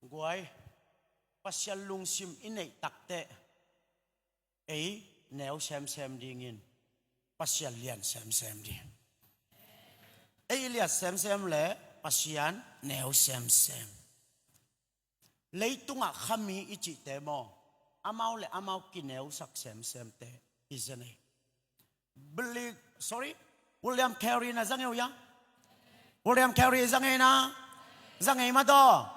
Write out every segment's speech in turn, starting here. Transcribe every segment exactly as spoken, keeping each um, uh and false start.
Guai, Pasian lungsim i neih takteh ei neu semsem dingin Pasian lian semsem ding. Ei i liat semsem le Pasian neu semsem. Leitungah khami i cihte maw, amau le amau kineusak semsemte i zen ei. Billy, sorry, William Carey na zangeu ya. William Carey zangei na, zangei madaw.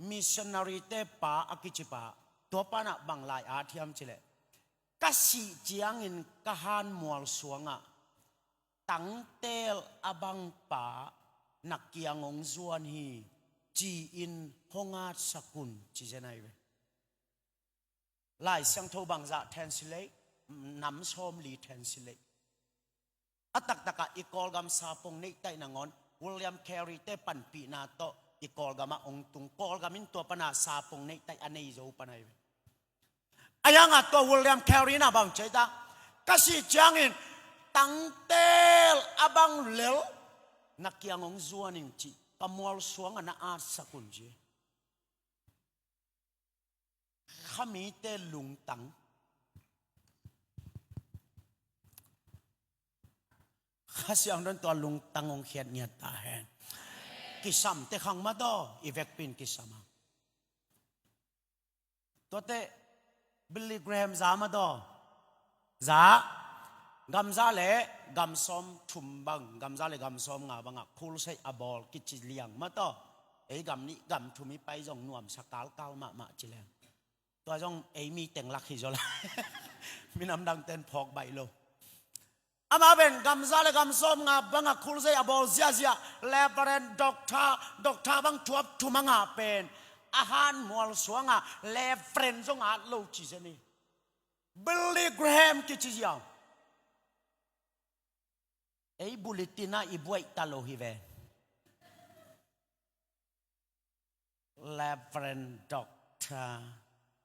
Missionary te pa a kicipa, tua panah bang lai a thiam cileh, ka sih ciangin ka han mual suangah tangtel a bangpa na kiang hong zuan hi, ci-in hong atsak un, ci zen ahi ve. Lai Siangtho bangzah then silei, nam sawmli then silei. A taktakah i Kawlgam sapong neihtaih nangawn William Carey te panpihna tawh i Kawlgamah hong tung, Kawlgam in tua pana sapong neihtaih a nei zo pan ahi ve. A yangah tua William Carey na bang cei ta, ka sih ciangin tangtel a bang lel na kiang hong zuan ing ci, ka mual suangah na atsak un ci. Khamite lungtang. Kha Siangtho in tua lungtang hong khiat ngiat ta hen. Kisamte khang madaw, i vekpi in kisam a. Tuate Billy Graham za madaw. Za, gamza le gam sawm thum bang, gamza le gam sawm nga bangah khulsei a bawl kici liang mataw. Ei gam nih gam thum i pai zong nuamsa kalkal mahmah ci leng. Tua zong ei mi teng lak hi zaw lai. Minam dangten phawk baih lo. Amah pen gamza le gam sawm nga bangah khulsei a bawl ziahziah, Reverend, Doctor, Doctor bang thuap thum a ngah pen a han mual suangah Reverend zong at lo ci zen hi. Billy Graham kici ziau. Ei bulletin ah i buaih ta lo hi ve. Reverend, Doctor,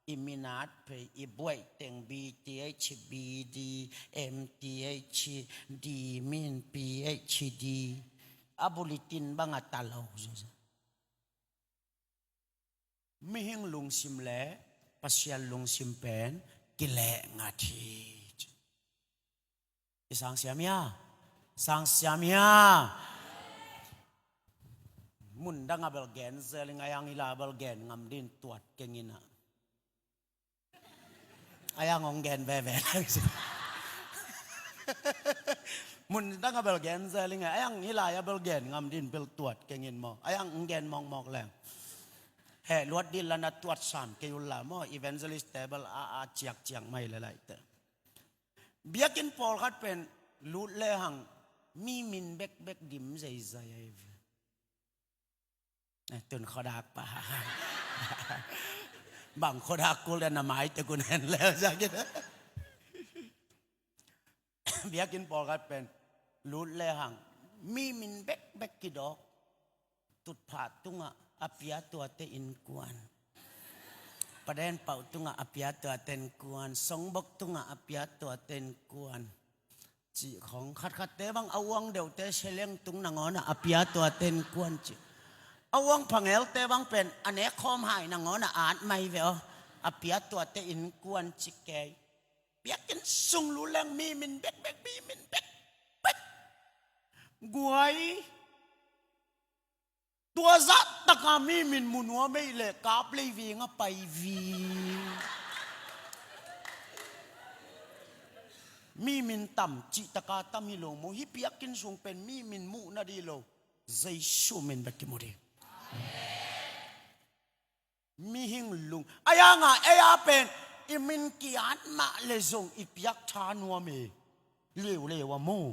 i minat phei, i buaih teng B Th, B D, M Th, D min, P H D. A bulletin bang a ta lo. Mihing lungsim le Pasian lungsim pen kileh ngat hi. I sang siam hia? Sang siam hia? Mundang a bel gen zel ing, a yang ila bel gen ngam din tuat keng ina. A yang hong gen veve lang si. Mundang a bel gen zel ing, a yang ila a bel gen ngam din bel tuat keng in maw. A yang hong gen mawkmawk leng. He luat din lana tuat sam kei ula maw. Evangelist table a, a ciak ciak mai le lai te. Biakinn pawlkhat pen lut lehang mi min bekbek dim zeizai ahi ve. Eh, tun khuadak pa. Bang khuadak kul dan a mai te kun hen leh zakin. Biakinn pawlkhat pen lut lehang mi min bekbek kidawk. Tutphah tungah a pia tuate innkuan. Paden pauh tungah a pia tuate innkuan. Songbok tungah a pia tuate innkuan. Cih khong khatkhatte bang a uang deuhte seleng tung nangawnah a pia tuate innkuan cih. A uang phangelte bang pen a nek khawm hai nangawnah at mai ve aw. A pia tuate innkuan cih kei. Biakinn sung lu leng mi min bekbek, mi min bekbek. Guai. Tua zah taka mi min mu nuam ei leh kap lei veng a pai veng. Mi min tam cih taka tam hi lo maw. Hih biakinn sung pen mi min muhna dih lo. Jesu min bek kimu dih. Mihing lung. A yanga ei a pen i min ki-at mah le zong i piak tha nuam e. Leuleu a maw.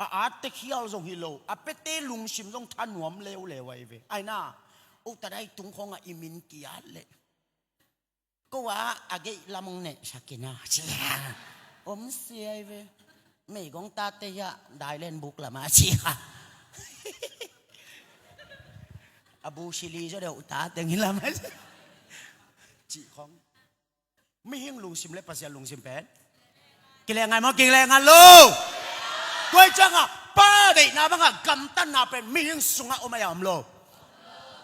A atte khial zong hi lo. A pete lungsim zong tha nuam leuleu ahi ve. Aina. Utadai tung khawngah i min ki-at le. Ko a a geih lam hong nehsak ina. Om sia ahi ve. Meigong tate hiah Thailand buk lamah a cih kha. A bu sili zaw deuh ta teng hi lamah a cih khong. Mihing lungsim le Pasian lungsim pen kileh ngai maw, kileh ngai lo. Tua hi ciangah Pa deihna bangah gamtatna pen mihing sungah om a om lo.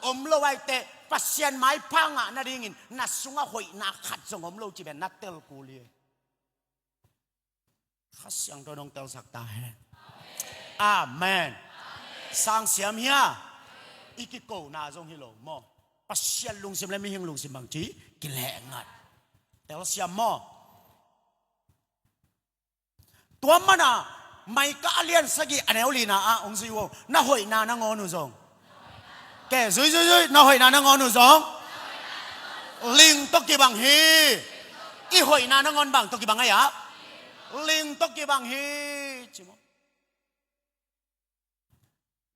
om lo aite, Pasian maipha ngah nadingin na sungah hoihna khat zong om lo cih pen na tel kul hi. Kha Siangtho in hong telsak ta hen. Amen. Sang siam hia? I kikona zong hi lo maw? Pasian lungsim le mihing lungsim bang ci kileh ngat. Telsiam maw? Tua mana Micah a lian sagih a neu lina ah hong zui uh. Na hoihna nangawn uh zong. Ke, zui, zui, zui, na hoihna nangawn uh zong. Ling tawh kibang hi. I hoihna nangawn bang tawh kibang a ia? Ling tawh kibang hi. Ci maw?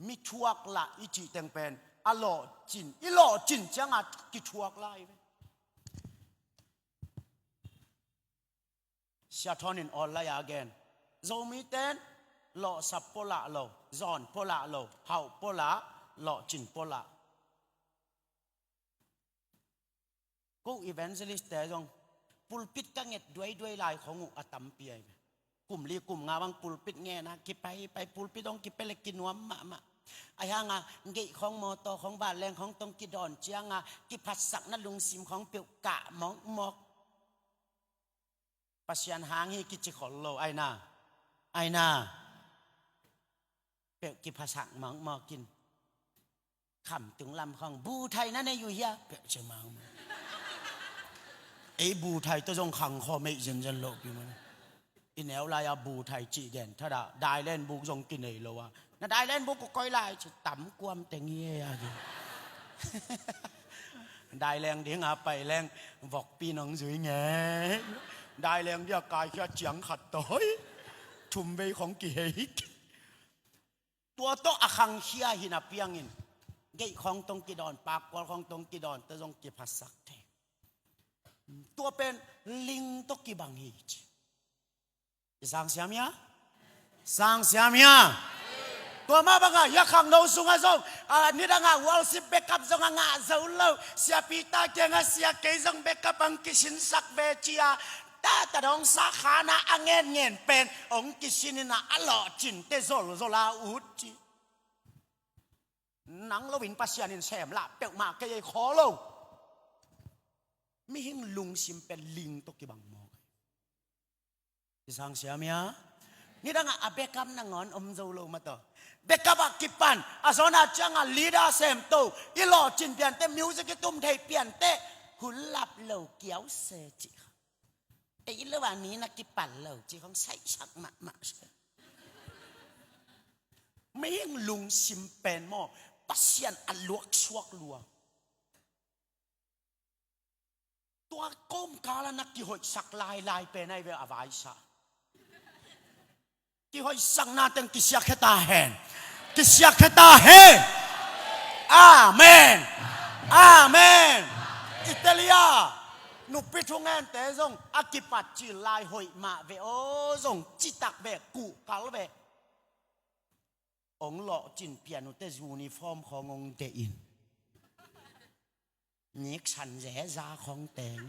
Mi thuak lah i cih teng pen a lawhcin, i lawhcin cianga kithuak lai ve. Sia Thawn in awl lai a gen. Zomite in lawhsap pua lah lo, zawn pua lah lo, hauh pua lah, lawhcin pua lah. Ko evangelist te zong pulpit ka nget duaiduai lai khong uh a tampi ai ve. Kum li kum nga bang pulpit ngen a kipai pai, pulpit hong kipia le kinuam mahmah. Ahi hanga gate khong mawtaw khong vanleng khong tawh kidawn cianga kiphatsakna lungsim khong peuh kah mawkmawk. Pasian hang hi kici khol lo, aina, aina. Peuh kiphasak mawkmawk in. Khamtung lam khong, bu thai na nei uh hia? Peuh ci mawkmawk. Ei bu thai tawh zong khang khawm ei zenzen lo pi maw. I neu lai-a bu thai cih gen thadah, dailen buk zong kinei lo a. Na dailen buk ko koi lai ci, tam kuam teng hi ei a gen. Daileng dinga pai leng vokpi nong zui nge. Daileng dia kaikhia ciang khat tawi. Thum vei khong kihei. Tua tawh a khangkhia hi na piangin gate khong tawh kidawn, pakkual khong tawh kidawn, tua zong kiphasak thei. Tua pen ling tawh kibang hi ci. I sang siam hia? Sang siam hia? Tua mah banga hia khangno sungah zong, a, nidangah worship backup zong a ngah zo lo. Sia Peter kiangah sia kei zong backup ang kisinsak ve cia. Tata dong sa khana a ngenngen pen ong kisin ina a lawhcinte zolzol a ut ci. Nang loin Pasian in sem lah peuhmah kei ei khaw lo. Mihing lungsim pen ling tawh kibang mawk. I sang siam hia? Nidangah a backup nangawn om zo lo mataw. Backup ah kipan a zawn a ciangah leader semto, i lawhcin piante, music i tum thei piante, hun lap lo kiau se cih. Ei lo a ni na kipan lo cih khong saihsak mahmah se. Mihing lungsim pen maw, Pasian a luaksuak lua. Tua kawmkal a na kihoihsak lailai pen ai ve a vaisa. Kihoihsakna teng kisiakkhia ta hen. Kisiakkhia ta hen. Amen. Amen. Italia nupi thungente zong a kipat cil lai hoih mah ve aw, zong citak ve, kuhkal ve. Ong lawhcin pian uhte uniform khawng ong deih in. Niksan zeza khong teng.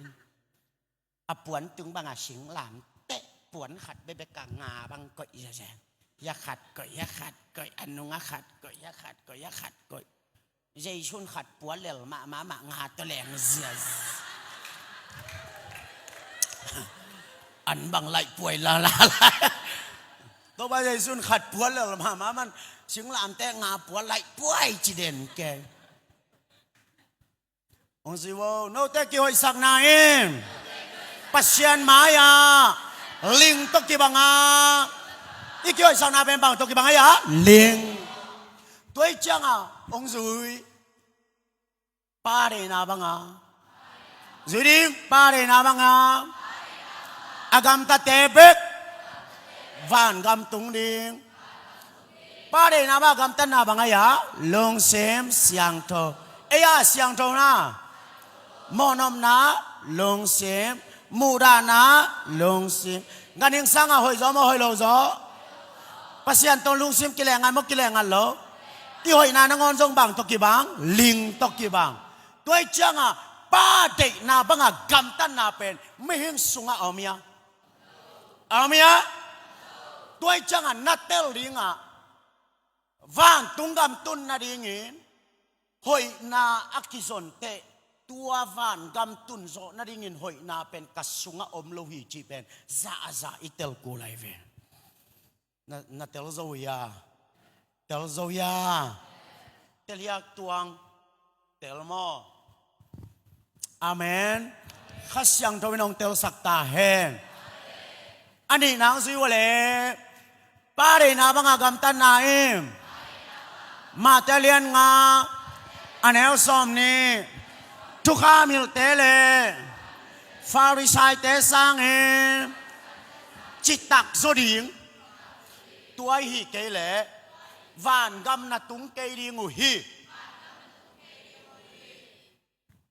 A puan tung banga singlamteh puan khat bekbek a nga bang koih zezeng. Hia khat koih, hia khat koih, a nunga khat koih, hia khat koih, hia khat koih. Jesu in khat pua lel mahmah, nga tawh leng ziaz. An bang laih puai la la la. Topa Jesu in khat pua lel mahmah man singlamteh nga pua laih puai ci den kei. Hong ci vo, note kihoihsakna in Pasian mai-ah ling tawh kibang a, i kihoihsakna pen bang tawh kibang a, ling. Tua i cianga hong zui, pa deihna banga zui ding, pa deihna banga a gamtate bek vangam tung ding. Pa deihna bang a gamtatna bang a ia, lungsim siangtho. Ei a siangthona, mawhnopna, lungsim, muhdahna, lungsim. Ganhing sanga hoih zaw maw, hoih lo zaw? Pasian tawh lungsim kileh ngat maw, kileh ngat lo? I hoihna nangawn zong bang tawh kibang, ling tawh kibang. Tua i cianga pa deihna banga gamtatna pen mihing sunga a om ia, a om ia. Tua i cianga na tel dinga vantung gam tun nadingin hoihna a kizon teh, tua vangam tun zawh nadingin hoihna pen ka sungah om lo hi cih pen zahzah i tel kul lai ve. Na, na tel zo hia? Tel zo hia? Tel hiak tuang. Tel maw? Amen. Kha Siangtho in hong telsak ta hen. A nihna hong zui uh leh, Pa deihna banga gamtatna in, Mate lian nga, a neu sawm nih, thukham hilhte le Farisaite sangin citak zaw ding. Tua i hih kei leh vangam na tung kei ding uh hi.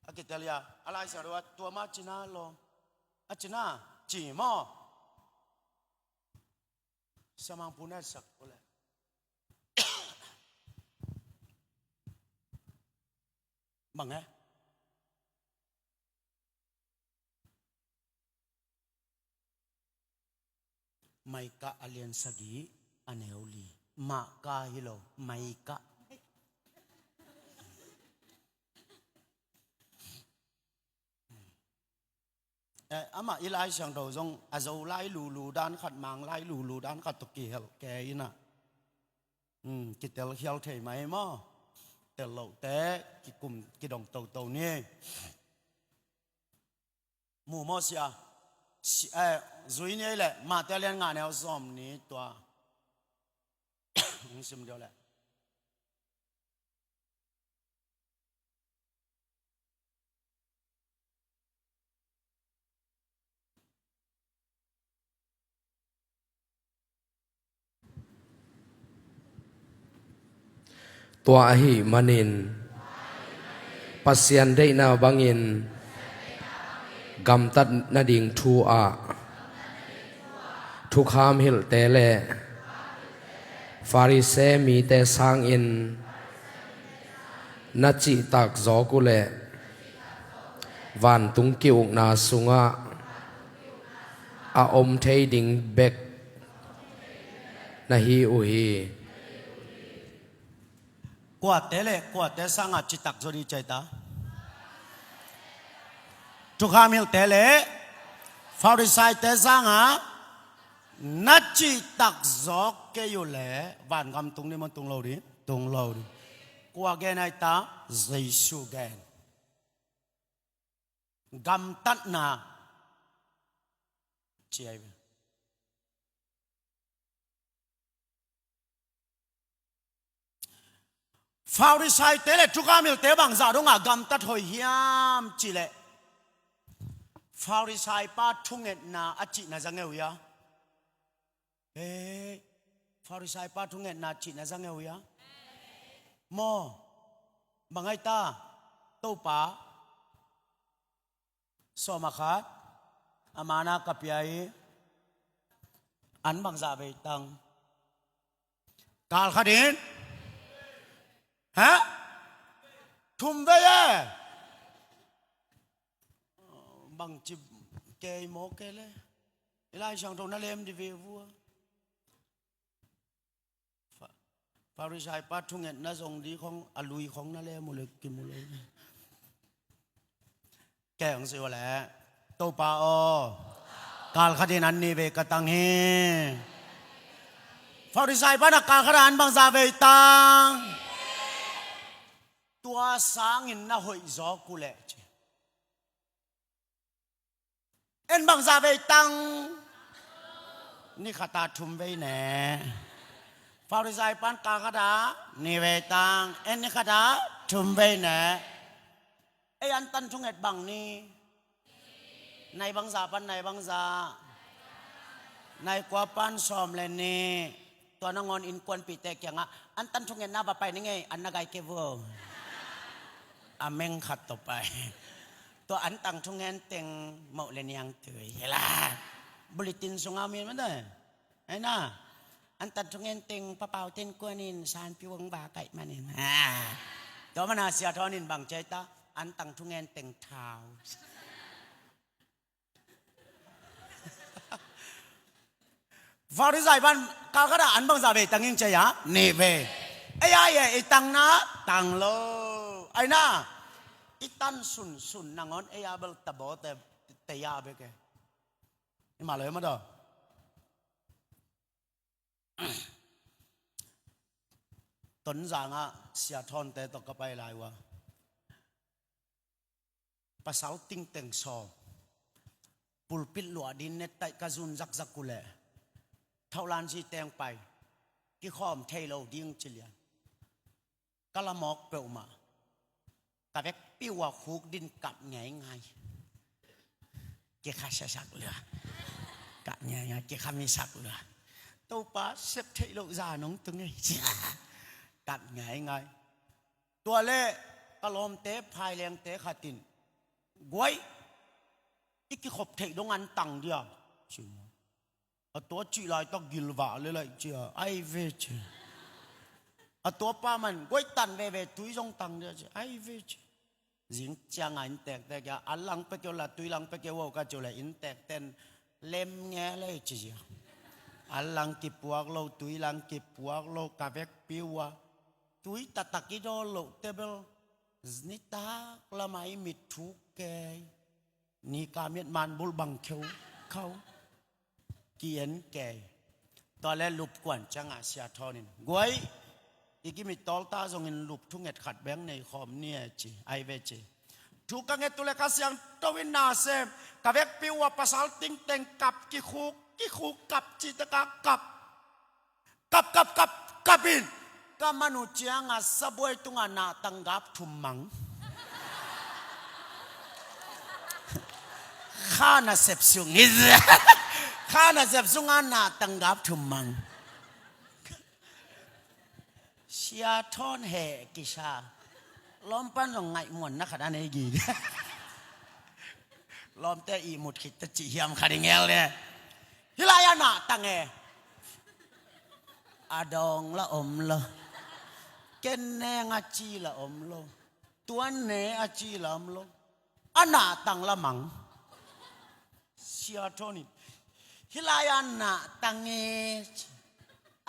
A kitel hia? A Lai Siangtho ah tua mah cina lawm. A cina ci maw? Siamang pu na sak uh leh. Bang e? Micah a lian sagih, a neu li. Micah hi lo, Micah. Eh, amah i Lai Siangtho zong a Zolai lulu dan khat, Manglai lulu dan khat tawh kihelh kei in ah. Hmm, kitel khial thei mai maw? Tel loh teh kikum, kidong toto ni. Mu maw sia? Si, eh, zui ni ei leh, Mate lian nga, neu sawm nih, tua. Hong sim diau leh. Tua ahih manin Pasian deihna bangin gamtat nading thu ah thukham hilhte le Farisee mite sangin na cihtak zawk uh leh vantung ki-ukna sungah a om thei ding bek na hi uh hi. Kuate le kuate sangah cihtak zaw ding ci ei ta? Thukham hilhte le Farisaite sangah na cihtak zawk kei uh leh vangam tung ding maw, tung lo ding? Tung lo ding. Kua gen ei ta? Jesu gen. Gamtatna ci ei ve. Farisaite le thukham hilhte bangzah dongah gamtat hoih hiam cih leh, Farisai pa thungetna a cihna za ngei uh hia? Hei, Farisai pa thungetna cihna za ngei uh hia? Maw, bang ei ta? Topa, sawm a khat a mana ka pia hi, an bangzah vei tang? Kal khat in, ha? Thum vei e. Bangci kei maw kei le? I Lai Siangtho na lem dih ve vua. Fa-, Farisai pa thungetna zong dih khong, a lui khong na lem uh leh kimu lo. Kei hong ci uh leh, Topa aw, kal khat in an nih vei ka tang hi. Farisai pa na kal khat ah an bangzah vei tang? Tua sangin na hoih zawk uh leh ci. En bangzah vei tang? Ni khat ah thum vei ne. Farisai pan kal khat ah nih vei tang. En ni khat ah thum vei ne. Ei, an tan thunget bang ni? Nai bangzah pan nai bangzah? Nai kua pan sawm le nih. Tua nangawn innkuanpihte kiangah, an tan thungetna va pai ni ngei, an na gai kei vua. A meng khat tawh pai. Tua an tan thungen teng moh le niangtui hi la. Bulletin sungah mi mah dai. Ai na, an tan thungen teng Pa Pau Ten Kuan in sanpi wang va kaih manin. Ah. Tua mana Sia Thawn in bang ci ei ta? An tan thungen teng thau. Farisai pan kal khat ah an bangzah vei tang ing ci ei a? Nih vei. Ei a, ei a, ei tang na? Tang lo. Aina, i tan sunsun nangawn ei a bel tabaw te, te ya bek e. I mah lo e mah daw. Tonzang ah Sia Thawnte tawh ka pai lai uh a, pasal tingteng sawm, pulpit luah ding nettaih ka zun zakzak uh leh, thauhlan zi teng pai, kikhawm thei lo ding ci lian. Ka la mawk peuhmah, ka vekpi uh a khuk din kap ngeingai. Kikhasiasak lua, kap ngeingai, kikhamisak lua. Topa, sep theih loh zan hong tung ei, ci a, kap ngeingai. Tua leh ka lawmte phailengte khat in, guai, i kikhop theih dong an tang dia, ci maw. A tua cih laitak gilvah leh laih, ci a, ai ve, ci. A tua pa man, guai, tan veve, tui zong tang dia, ci, ai ve, ci. Zing ciang a innteekte kiang, an lang pia kei un la, tui lang pia kei un, ka ci uh leh innteekte'n lem nge lei, ci zia. An lang kipuak lo, tui lang kipuak lo, ka vekpi uh a, tui taktak i dawn loh te bel, nitak lam a i mit thuk kei, ni ka miat man bul bang kheu khau, ki-en kei. Tua leh lupkuan ciang a Sia Thawn in, guai, i kimit tawlta zongin lup thunget khat beng nei khawm ni e, ci, ai ve, ci. Thu ka nget uh leh Kha Siangtho in na sem, ka vekpi uh a pasal tingteng kap, kikhuk, kikhuk, kap, cih tak a kap. Kap, kap, kap, kap in. Ka man uh ciang a sabuai tung a nahtang gap thum mang. Kha nasep sung hi. Kha nasep sung a nahtang gap thum mang. Sia Thawn heh kisa. Lawm pan zong ngaihmuanna khat a nei gige. Lawmte ihmut khit teh cih hiam khat i ngel leh. Hih lai a nahtang e. A dawng la om lo. Ken neng a ci la om lo. Tuan ne a ci la om lo. A nahtang la mang. Sia Thawn in, hih lai a nahtang e, ci.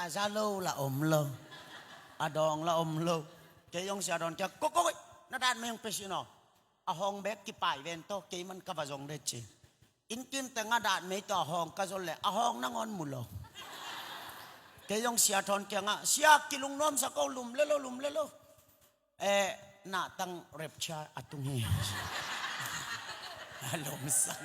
A za lo la om lo. A dawng la om lo. Kei zong Sia Thawn kiang, ko, ko, ko, na datmei hong pia sin aw. A hawng bek kipai ven tawh, kei man ka va zong de, ci. Inn kim teng a datmei tawh a hawng ka zon leh, a hawng nangawn mu lo. Kei zong Sia Thawn kiangah, Sia, kilungnuamsak o, lum le lo, lum le lo. Eh, nahtang rapture a tung hi. A lomsak.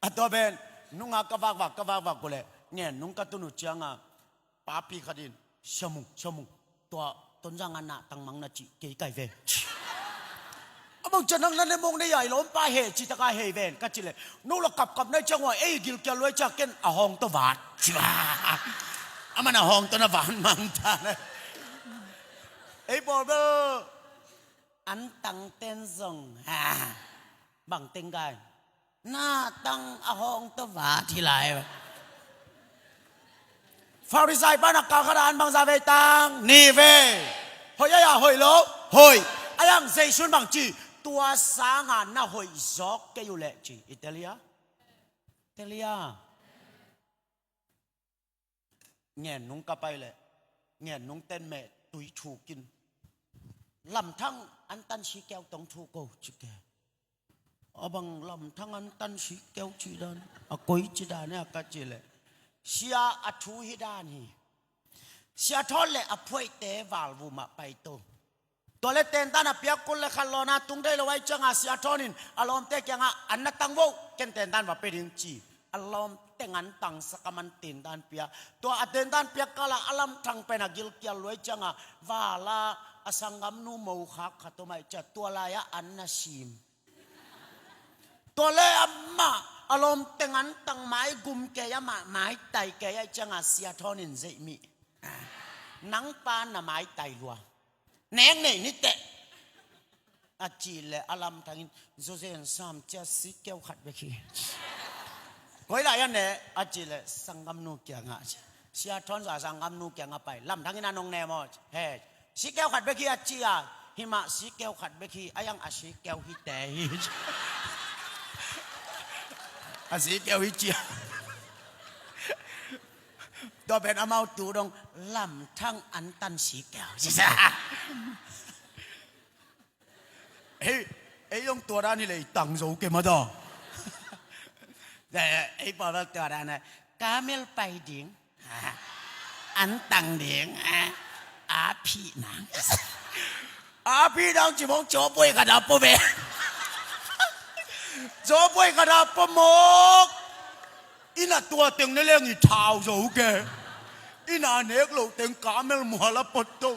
A tua pen, nunga ka vakvak, ka vakvak uh leh, ngen nung ka tun uh cianga, papi khat in, Sia Mung, Sia Mung, tua Tonzang a nahtang mang na cih kei kai ve. A bang ciang nang na ne mong ne yai lawmpa he, cih taka hei ven, ka cih leh, no la kapkap nai ciang ua, ei gilkial luai ciang ken a hawng tawh vat. Aman a hawng tawh na vat mang ta na. Ei pawl bel, an tang ten zong, ha, bang teng gai. Nahtang a hawng tawh vat hi lai. Farisai pan a kal khat a an bangza vei tang, nih vei. Hoih a, hoih lo, hoih. A yang Jesu'n bang ci, tua sanga na hoih zawk kei uh leh ci. I tel hia? Tel hia? Ngen nung ka pai leh, ngen nung ten meh tui thuk in. Lamthang an tan sikeu tong thuk o, ci ke. A bang lamthang an tan sikeu ci dan, a koi ci dan e a ka ci leh. Sia a thu hi dan hi. Sia Thawn leh a phuaihte valvum ah pai to. Tua leh tentan a piak kul leh khat lawna tung thei lo ahih cianga Sia Thawn in a lawmte kiangah an na tang vo, ken tentan va pia ding ci. A lawmte ngan tangsak a man tentan pia. Tua a tentan piak kala a lamthang pen a gilkial luai cianga vala a sanggamnu mokhak khat om ahih ciang tua lai-ah an na sim. Tua leh amah a lawmte ngan tang mai gum kei amah maitai kei ahih cianga Sia Thawn in zeihmih. Nang pa na maitai lua. Neng nei ni teh. A cih leh a lamthang in, Zozen sam cia sikeu khat bek hi. Koi lai a ne, a cih leh sanggamnu kiangah. Sia Thawn zah sanggamnu kiangah pai. Lamthang in a nong ne maw. He, sikeu khat bek hi a ci a. Hi mah sikeu khat bek hi. A yang a sikeu hi te hi. A sikeu hi ci a. Tua pen amau tu dong lamthang antan si keu. Ei, ei dong tua dan hi leh i tang zo kei mah daw. Ei pawl bel tua dan a, kamel pai ding, antang ding, a phih nang. A phih nang ci mawk, cawpoi khat a pua ve. Cawpoi khat a pua mawk. Inn ah tua teng ne leng i thau zo kei. Inn ah a nek loh teng kamel mual a pua to.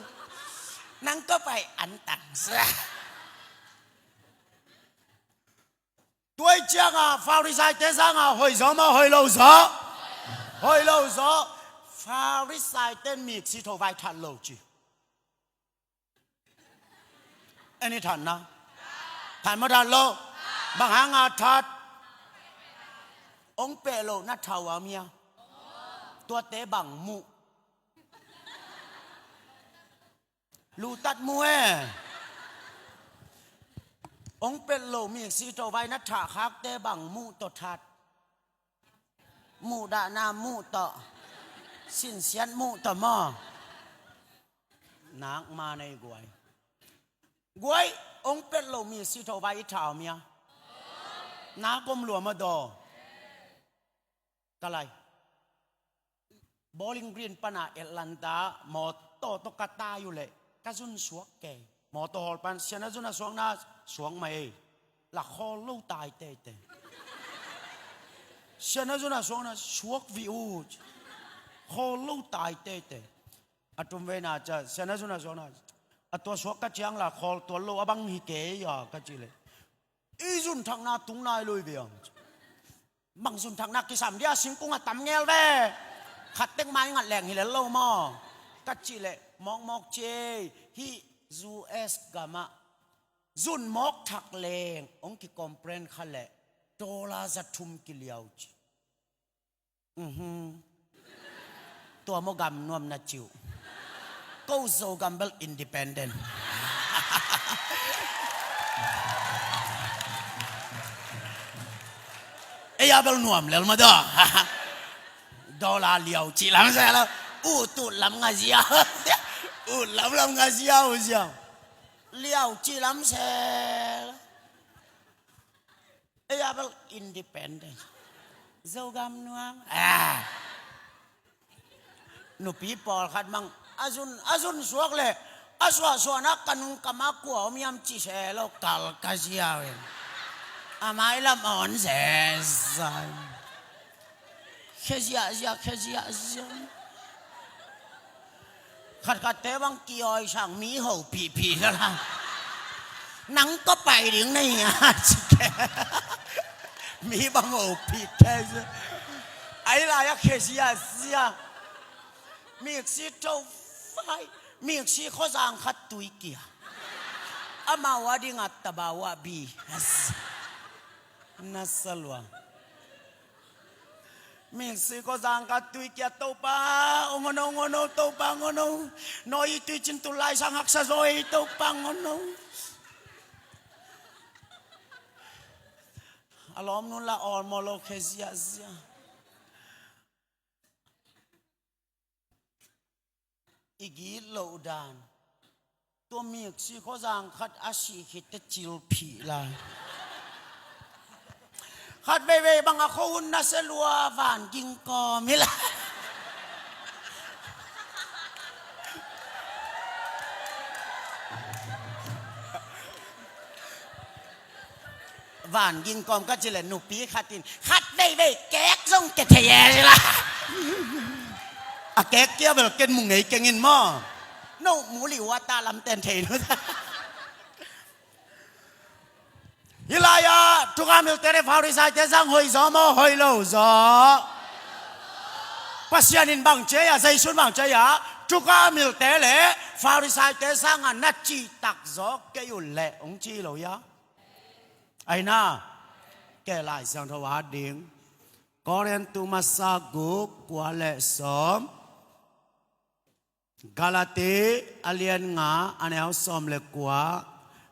Nang ka pai antang sa. Tua i ciangah Farisaite sangah hoih zaw maw, hoih lo zaw? Hoih lo zaw. Farisaite in miksi tho vai that lo ci. En i thatna. That maw, that lo? Bang hanga that? Ong peh loh na thau a mia. Tuate bang muh? Lutat mu e. Ong pet loh miksi tawh vai na thah khakte bang muh tawh that? Muhdahna muh tawh. Sinsiat muh tawh maw? Nak ma nei guai. Guai, ong pet loh miksi tawh vai i thau mia. Na gom lua mah daw. Ka lai. Bowling Green pana Atlanta mawtaw tawh ka tai uh leh ka zun suak kei. Mawtaw hawl pan Sian a zun a suakna suak mah ei. La khawl lo tai teitei. Sian a zun a suakna suak vih uh. Khawl lo tai teitei. A tum veina ca Sian a zun a suakna a tua suak ka ciang la khawl tuan lo a bang hi kei a ka cih leh. I zun thakna tung nai lui ve ang. Bang zun thakna kisam dia singkung a tam ngel ve. Khat tek mai ngat leng hi lel lo maw? Ka cih leh mawkmawk ci ei. Hih U S gamah zun mawk thak leng ong kicomplain kha leh dollar za thum kiliau ci. Tua maw gam nuam na ci uh. Ko Zogam bel independent. Ei a bel nuam lel mah daw. Dollar liau cih lam se lo. Ut ut lam nga ziau. Ut lam lam nga ziau ziau. Liau cih lam se lo. Ei a bel independent. Zogam nuam. Ah. Nupi pawlkhat mang a zun, a zun suak leh a suahsuahna ka nung kamah kua om hiam ci se lo kal ka ziau in. A mailam a on zezai. Khe ziahziah, khe ziahziah. Khatkhatte bang kiawisang mi hopihpih lala. Nang ka pai ding na hia ci kei. Mi bang hopih kei. Ahi lai-ah khe ziahziah. Miksi tho vai. Miksi khuazang khat tui kia. Amau a dingah tabau ah bi. Na sa lua. Miksi khuazang khat tui kia Topa, ong ono, ong ono, Topa, ong ono. No i tui cin tu lai sang haksa zaw ei Topa, ong ono. A lawm nun la awlmawh lo khe ziahziah. I gitloh dan. Tua miksi khuazang khat a sih khit teh cilphih lai. Khat veivei bang a khuahun na se lua van ging kawm hi lai. Van ging kawm ka ci leh nupi khat in khat veivei kek zong kia thei e ci la. A kek kia bel ken mu ngei keng in maw. No mu liu a ta lam ten thei nu. Hih lai-ah thukham hilhte le Farisaite sang hoih zaw maw, hoih lo zaw? Pasian in bang ci a, Jesu in bang ci a, thukham hilhte le Farisaite sangah na cihtak zaw kei uh leh hong ci lo hia? Aina, ke Lai Siangtho a ding. Korintu masa guk, kua le sawm. Galati a lian nga, a neu sawm le kua.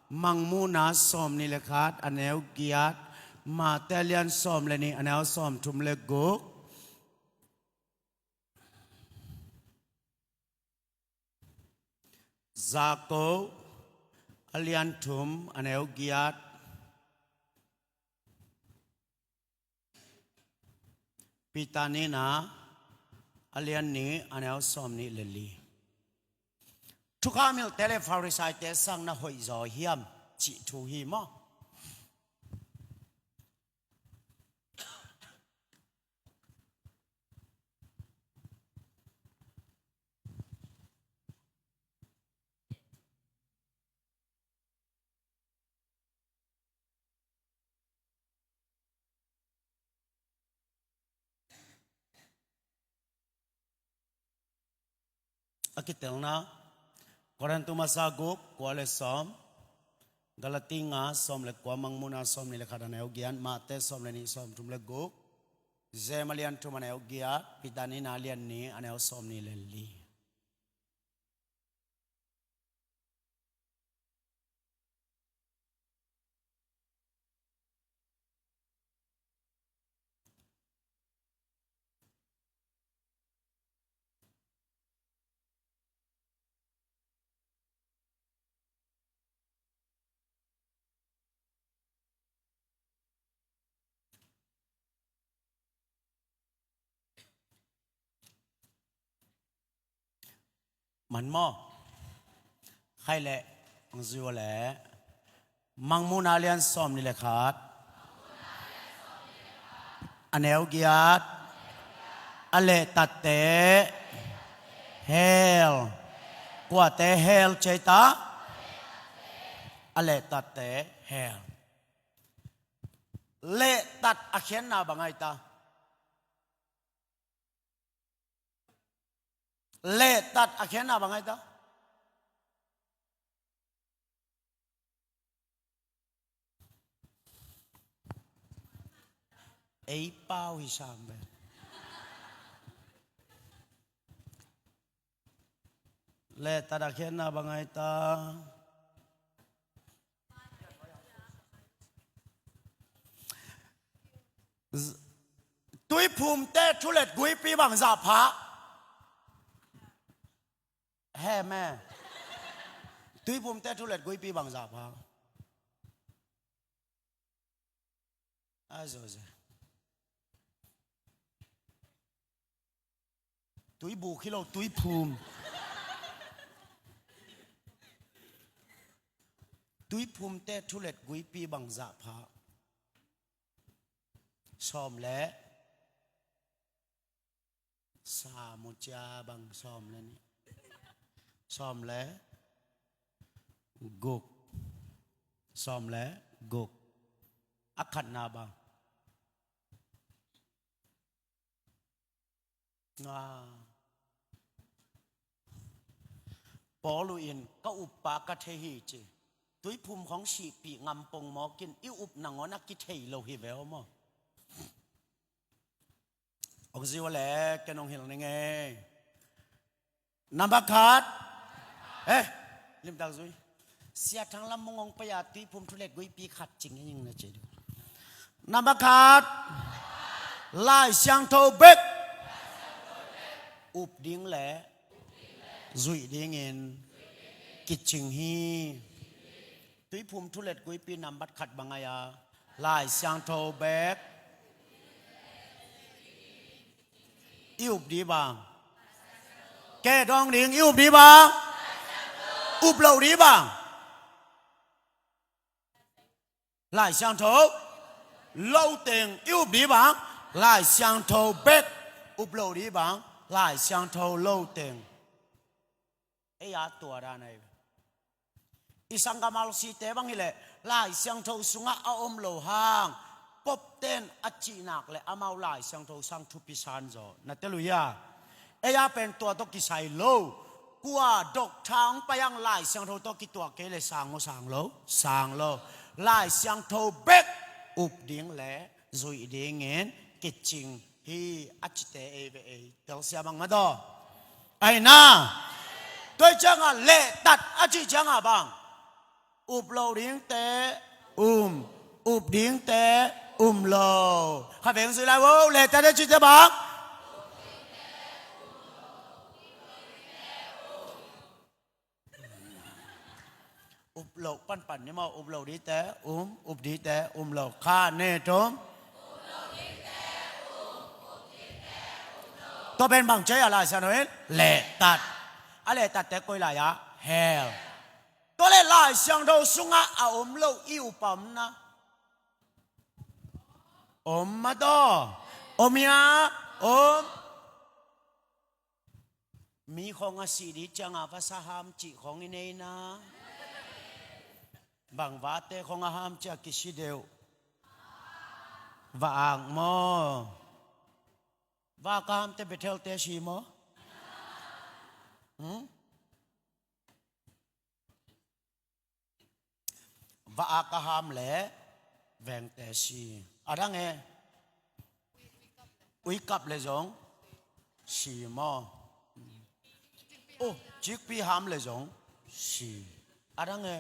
Mangmuhna sawm nih le khat, a neu giat. Mate a lian sawm le nih, a neu sawm thum le guk. Jakob a lian thum a neu giat, Peter nihna a lian nih a neu sawm nih le li. Thukham hilhte le Pharisaite sang na hoih zaw hiam cih thu hi maw? A kitelna, Korintu masa guk, kua le sawm, Galati nga, sawm le kua, Mangmuhna sawm nih le khat a neu giat, Mate sawm le nih, sawm thum le guk, Jem a lian thum a neu giat, Peter nihna a lian nih a neu sawm nih le li. Man maw? Khai leh, ang zui ua leh. Mangmuhna lian sawm nih le khat. A neu giat. A lehtatte hell. Kuate hell ci ta? A lehtatte hell. Lehtat a khiatna bang ai ta? Lehtat a khiatna bang ai ta? Ei pau hi sam ve. Lehtat a khiatna bang ai ta? Z-, tuiphumte thulet guipi bang zah pha? He me. Tuiphumte thulet guipi bang zah pha? A zo ze. Tuibuk hi lo, tuiphum. Tuiphumte thulet guipi bang zah pha? Sawm le, sa mu cia bang, sawm le nih. Sawm le guk. Sawm le guk. A khatna bang? Nga. Paul in ka uppa ka thei hi ci. Tuiphum khong sihpih ngam pongmawk in, i up nangawn a kithei lo hi ve aw maw? Ong zui ua leh, ken ong hilh ning ei. Number khat. Eh, limtak zui. Sia Thang Lam Mung ong pai a, tuiphum thulet guipi khat cing hi ing na ci. Number khat. Lai Siangtho bek up ding le zuih dingin kicing hi. Tuiphum thulet guipi nambat khat bang ai a, Lai Siangtho bek. I up ding bang? Ke dawng ding, i up ding bang? Up lo ding bang? Lai Siangtho lo teng i up ding bang? Lai Siangtho bek. Up lo ding bang? Lai Siangtho lo teng. Ei a tua dan ahi. I sanggam R C te bang hileh Lai Siangtho sungah a om lo hang, Pope ten a cih nak le amau Lai Siangtho sang thupi san zaw. Na tel uh hia? Ei a pen tua tawh kisai lo. Kua doctor ong pai ang Lai Siangtho tawh kituak kei le sang maw, sang lo? Sang lo. Lai Siangtho bek up ding le zuih dingin kicing hi a cite ei ve ei. Telsia bang mah daw. Aina. Tua ciangah lehtat a cih ciangah bang? Up lo dingte um, up dingte um lo. Kha veng zui lai vo, lehtat a cihte bang? Up dingte um lo, up lo dingte um. Up loh panpan ni maw, up loh dite um, up dite um lo. Khat, nih, thum. Tua pen bang ci a Lai Siangtho in? Lehtat. A lehtatte koi lai-ah? Hell. Tua leh Lai Siangtho sungah a om lo i up a om na? Om mah taw. Om hia? Om. Mi khawng a sih ding ciangah vasa ham cih khawng i nei na. Bang vate khawng a ham cih a kisi deuh? Va-ak maw? Va-ak a hamte Bethel-te si maw? Hmm? Va-ak a ham leh vengte si. A dang e? Uikap leh zong si maw? Oh, cikpi ham leh zong si. A dang e?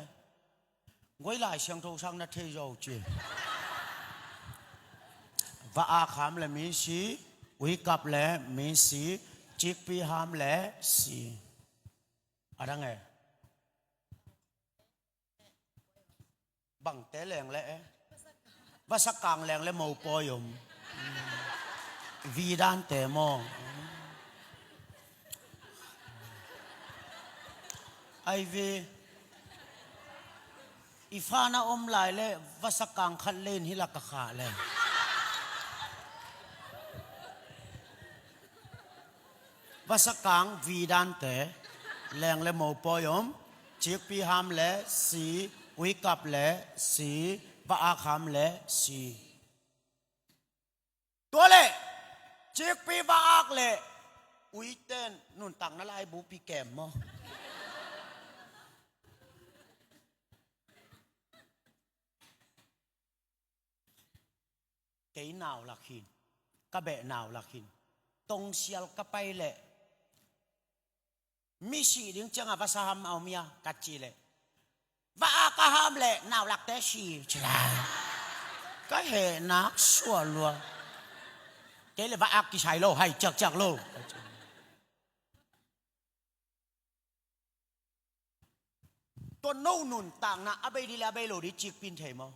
Guai Lai Siangtho sang na thei zaw ci. Va-ak ham leh mi si, uikap leh mi si, cikpi ham leh si. A dang e? Bangte leng leh e? Vasakang leng leh mopawi om. Vidante maw? Ai ve. I fa na om lai leh vasakang khat leh in hi lak a khah leh. Vasakang vidante leng leh mopawi om, cikpi ham leh si, uikap leh si, va-ak ham leh si. Tua leh cikpi, va-ak leh uiten nuntakna laibu pi kem maw? Kei naulak hi-in, ka beh naulak hi-in, tongsial ka pai leh mi sih ding ciangah vasa ham a om hia ka cih leh, va-ak a ham leh naulakte si ci lai. Ka heh nak suah lua. Kei leh va-ak kisai lo, hai ciakciak lo. Tua no nuntakna a bei ding leh a bei lo ding cikpi in thei maw?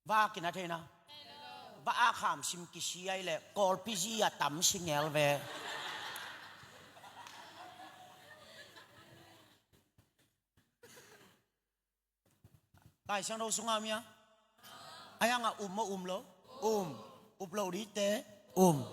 Va-ak in a thei na. Va-ak ham sim kisi ai leh Kawlpi zi a tam singel ve. Lai Siangtho sungah om hia? A hiangah um maw, um lo? Um. Up lo dite um.